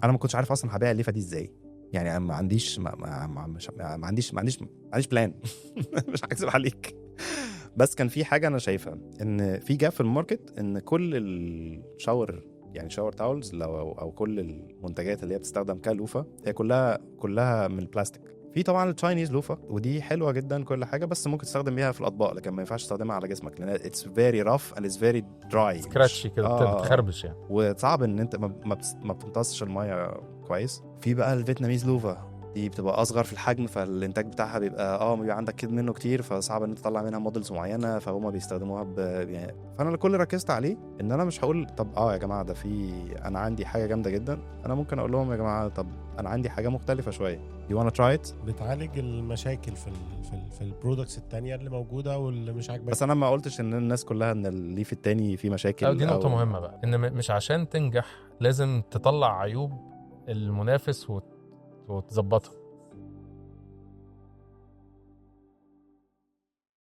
انا ما كنتش عارف اصلا هبيع الليفه دي ازاي. يعني انا ما عنديش ما, ما, ما, مش ما عنديش ما عنديش ما عنديش plan، مش هكذب عليك. بس كان في حاجة انا شايفها، ان في gap في ال market، ان كل ال shower، يعني shower towels لو او كل المنتجات اللي هي بتستخدم كلوفه، هي كلها كلها من البلاستيك. في طبعا ال Chinese لوفا، ودي حلوة جدا كل حاجه، بس ممكن تستخدم بيها في الاطباق، لكن ما ينفعش تستخدمها على جسمك لان it's very rough and it's very dry. scratchy كده، بتخربش يعني. وصعب ان انت ما بتمتصش المية كويس. في بقى ال Vietnamese لوفا، دي بتبقى اصغر في الحجم، فالانتاج بتاعها بيبقى بيبقى عندك كده منه كتير، فصعب ان انت تطلع منها models معينه، فهم بيستخدموها يعني. فانا كل اللي ركزت عليه ان انا مش هقول طب يا جماعة ده في انا عندي حاجة جامدة جدا. انا ممكن اقول لهم يا جماعة طب انا عندي حاجة مختلفة شويه، you wanna try it؟ بتعالج المشاكل في ال products التانية اللي موجودة واللي مش عاجباك. بس انا ما قلتش ان الناس كلها ان الليف التاني فيه مشاكل. أو دي نقطة مهمة بقى، إن مش عشان تنجح لازم تطلع عيوب المنافس وتظبطها.